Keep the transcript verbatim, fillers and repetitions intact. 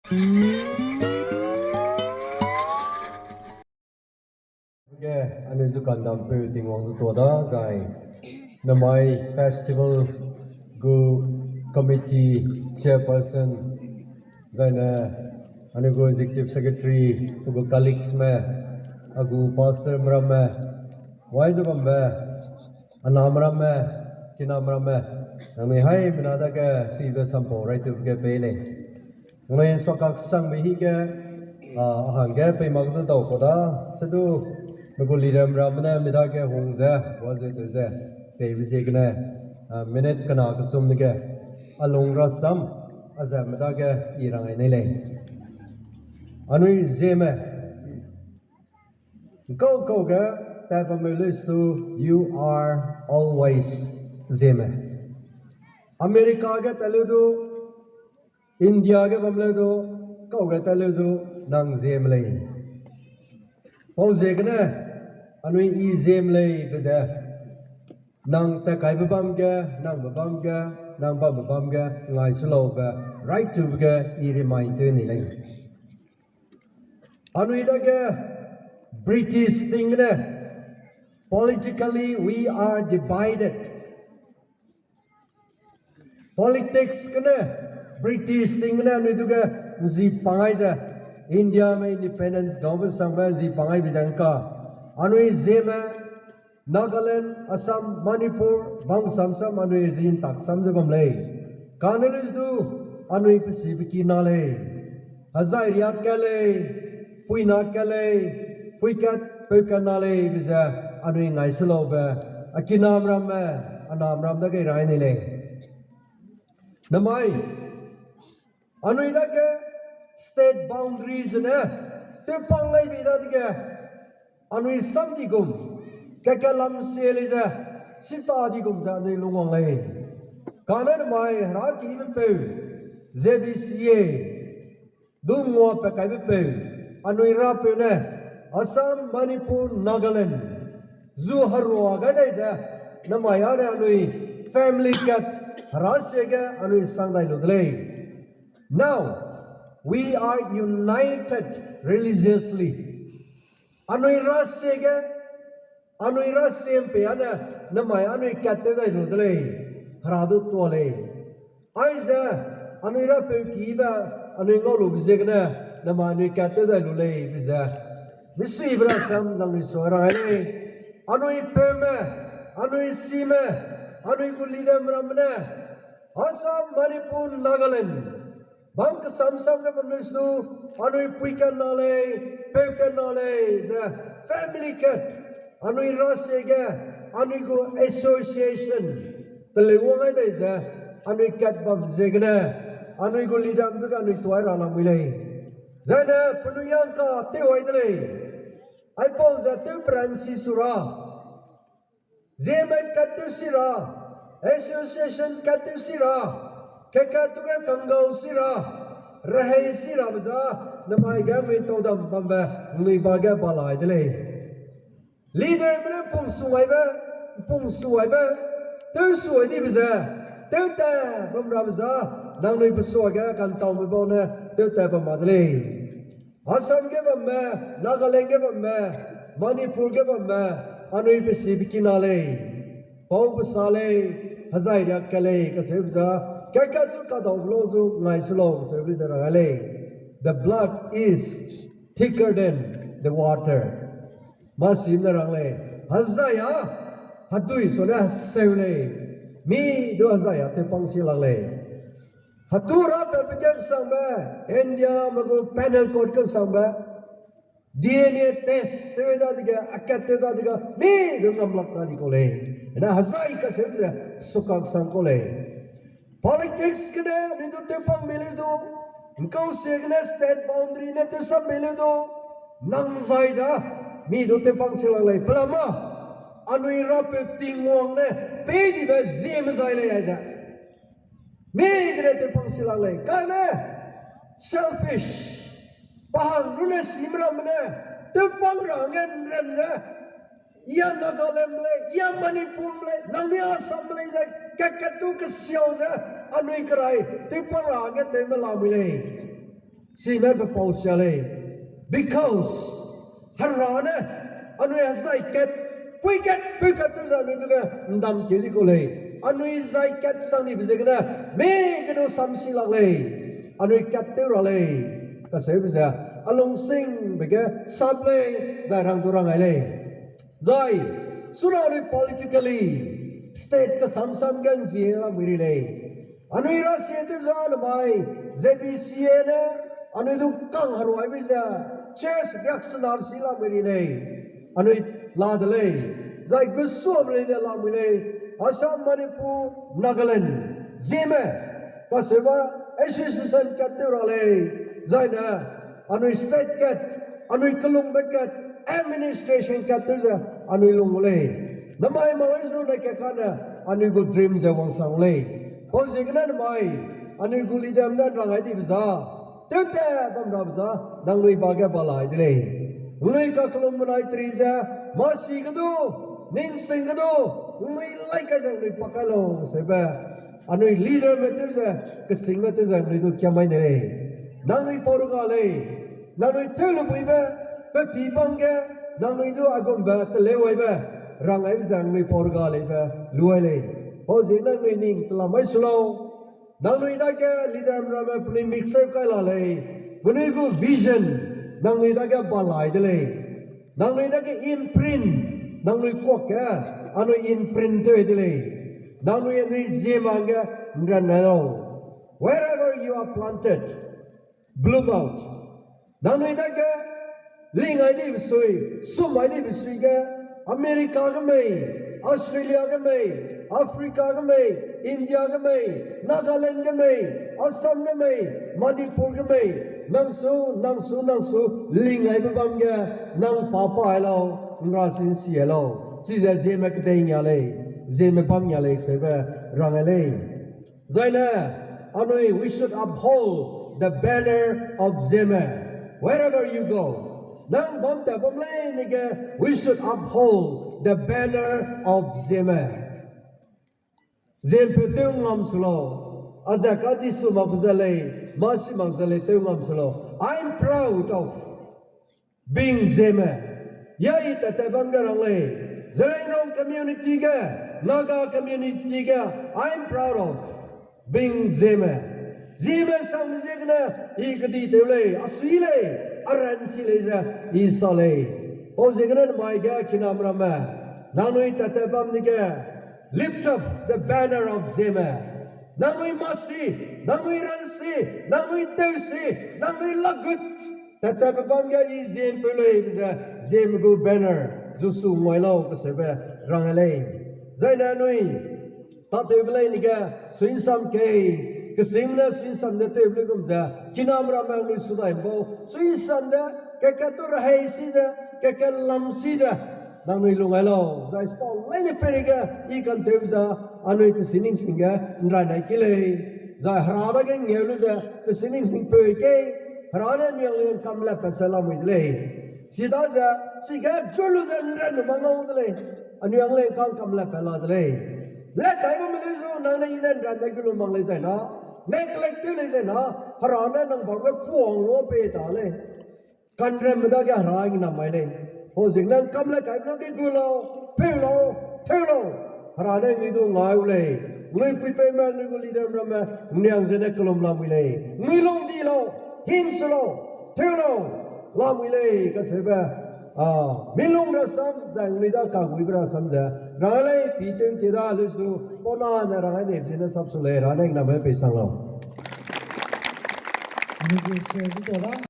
Ge, anui zu kandampeu Tingwang du tuâ da zai, namai festival gu committee chairperson, zaine anui gu executive secretary, pe gu colleaguesme, a gu pastorme ramme, wai ze bambe, aname ramme, kiname ramme, nangnui haimena dage suibe sampau raitube ge pei lei. Nangnui suakak sangbe hi ge, a, a hangge pei mak du dau kau da, sedu, me gu leaderme ramme ne mi dage hung ze, wa ze tew ze, peibe ziegene, a, minute kena kesum dege, a lung rasam, a ze me dage i rang ai nei lei. Anui Zeme, kau kau ge, tat bam leu stu, you are always Zeme. America ge tat leu du, India ge bam leu du, kau ge tat leu du, nang Zeme lei. Pau ziegene, anui i Zeme lei be ze, nang tat kaibe bam ge, nangbe bam ge, nang bambe bam ge, ngai su laube, raitube ge, i remind tew ni lei. Anui dage British ting gene, politically we are divided. Politics gene, British ting gene anui du ge nzi pangai ze, Indiame independence gaube sangbe nzi pangai bi ze ngka. Anui Zeme, Nagaland, Assam, Manipur, bam sam sam anui zi ntak sam ze bam lei. Kane leu du anui pe si pe ki na lei. Hezai riak kat lei, puina kat lei, puikat peukat na lei be ze anui ngai se laube, a kinam ramme, a nam ram dage rai ni lei. Namai, anui dage state boundary zene, tewpang lei bi dadege, anui sam di gum, keke lam sie lei ze, sita di gum ze anui lungwang lei. Kane namai herakibe peu, Z B C A, du ngua pe kaibe peu, anui rapeu ne, Assam, Manipur, Nagaland, zu herua gai dai ze, namai â ne anui family kat, hera siege anui sang dai lu de lei. Now, we are united religiously. Anui ra siege, anui ra siem pei â ne, namai anui kat tew dai lu de lei, hera du tuâ lei. Aize, anui rapeu kibe, anui ngau lube ziegene, namai anui kat tew dai lu lei be ze, misuibe rasam nangnui sua rai lei. Anui peume, anui sime, anui gu leaderme ramme ne, Assam, Manipur, Nagaland, bam kesam sam ge bam leu su, anui pui kat na lei, peu kat na lei ze, family kat, anui ra siege, anui gu association, teleu wang ai dai ze, anui kat bam ziegene, anui gu leaderme du ge anui tuai ra lamui lei. Zaine penui yangka tew ai de lei. Aipau ze tew peransi su ra, Zeme kat tew si ra, association kat tew si ra, keka tu ge kanggau si ra, rehei si rabe za, namai ge mui tau dam bambe, nui ba ge balai de lei. Leaderme ne pung su aibe, pung su aibe, tew su ai dibe ze, tewtat bam rabe za, nangnui pe suage kantaume bau ne tewtat bam ma de lei. Assam ge bamme, Nagaland ge bamme, Manipur ge bamme, anui pe si pe kina lei. Pau pe sa lei, hezai riak ka lei, kaseube za, kaka chu kadau lau zu ngai su lau, kaseube ze rang lei. The blood is thicker than the water. Masi ne rang lei, hezai a, hedui su ne heseu lei, mi du hezai a tewpang si lak lei. Hetu ra pe pe kesangbe, India me gu penal code kesangbe, D N A test tew dadege, akat tew dadege, mi du ngam lak ta di kau lei. Ena hezai kaseu ze, sukak sang kau lei. Politics gene, anui du tewpang mi leu du, nkau sie gene state boundary ne tewsam mi leu du, nang zai za, mi du tewpang si lak lei. Pelama, anui rapeu Tingwang ne, pei dibe Zeme zai lei ai ze. Mi gene tewpang si lak lei. Kane, selfish. Pa hang runne sime ramme ne, tewpang ra hangge nrem ze, ya Nagaland lei, ya Manipur lei, nang ni Assam lei ze, kat kat tu kesiau ze, anui kerai, tewpang ra hangge tewme lamui lei. Chime pe pau sia lei. Because Hera ne anui hezai kat, pui kat, pui kat tew ze anui du ge ndam keu di kau lei. Anui zai kat sang dibe ziegene, mi gene samsi lak lei. Anui kat tew ra lei. Kaseube ze, a lungsingbe ge sap lei, zai rang du rang ai lei. Zai, suna anui politically, state kesamsam ge nzie lamui ri lei. Anui rasie tew za namai, Z B C A ne, anui du kang heruaibe ze, church riaksenap si lamui ri lei. Anui la de lei, zai gusuam lei ne lamui lei, Assam, Manipur, Nagaland, Zeme, kaseube association kat tew ra lei, zai ne, anui state kat, anui kelungbe kat, administration kat tew ze, anui lung lei. Namai mai zu ne ke kane, anui gu dream ze wangsang lei. Pau ziegene namai, anui gu leader ne rang ai dibe za, tewte bam rabe za, nangnui ba ge ba lai de lei. Nangnui kakellum benai teri ze, masi ge du, ningsing ge du, nangnui lai kai ze nangnui pa kai lau seube, anui leaderme tew ze, kesingme tew ze nangnui du kiam mai de lei. Nangnui pau ruga lei, nangnui tew lubuibe, pe pî bam ge, nangnui du aigumbe teleu aibe, rang aibe ze nangnui pau ruga leibe, lu ai lei. Pau ziegene nangnui ning telam mai su lau. Nangnui dage leader ramme penui mik seu kai la lei, penui gu vision, nangnui dage ba lai de lei. Nangnui dage imprint, nangnui kuak ge, anui imprint tew de lei. Nangnui anui Zeme ge nran nai lau. Wherever you are planted, bloom out. Nangnui dage, ling ai dibe sui, sum ai dibe sui ge, America ge mei, Australia ge mei, Africa ge mei, India ge mei, Nagaland ge mei, Assam ge mei, Manipur ge mei, nang su, nang su, nang su, ling aibe bam ge, nang pa pa ai lau, nra sin si ai lau, chize Zeme kedei ngia lei, Zeme bam ngia lei seube, rang ai lei. Zaine, anui, we should uphold the banner of Zeme wherever you go. Nang bam ta bam leine ge, we should uphold the banner of Zeme. Zeme peu tew ngam su lau. A ze ka di su mak ze lei, masi mak ze lei tew ngam su lau. I'm proud of being Zeme. Ya i tat tat bam ge rang lei. Zeliangrong community ge, Naga community ge, I'm proud of being Zeme. Zeme sang ziegene, i kedi tew lei, a sui lei, a ranchi lei ze, i sa lei. Pau ziegene namai ge kinam ramme, nangnui tat tat bam dege, lift up the banner of Zeme. Nangnui masi, nangnui ranchi, nangnui tewsi, nangnui lagut, tat tat pe bam ge i Zeme peu lei be ze, Zeme gu banner, zu su ngui lau kaseube rang lei. Zaine anui, tâtewbe leine ge, sui'nsam kei, kesingme ne sui'nsam de tewbe lei gum ze, kinam ramme anui su dai bau, sui'nsam de, keke tu rehei si ze, keke lam si ze, nangnui lung ai lau, zai spau leine peireige, i kantewbe ze, anui tesining sing ge, nrai nai ki lei, zai Hera dage ngeu lu ze, tesining sing peu kei, Hera ne niang leng kam lat pat se lamui de lei. Chidaze, chige gu lu ze nran ma ngau de lei. Anui ang leng kang kam lat pat la de lei. Lat kai bamme leu zu nang ne i ne nran dai gu lu mak lei zai na. Neglect tew lei zai na. Hera ne nang bam ge puang lu pei ta lei. Kanramme dage Hera nginam mai lei. Pau ziegene nang kam lat kai nang ge gu lau, peu lau, tew lau. Hera ne ngi du ngai u lei. Ngi puipeume, ngi gu leader ramme, niang zene kelum lamui lei. Ngi lung di lau, hing su lau, tew lau, lamui lei kaseube. A, mi lung rasam, zai ngi da kaguibe rasam ze. Rang lei, pi tew ntie da, leu su, pau na ne rang ne zene sap su lei, Hera ne nginame pei sang lau. Anui gu se di ta da.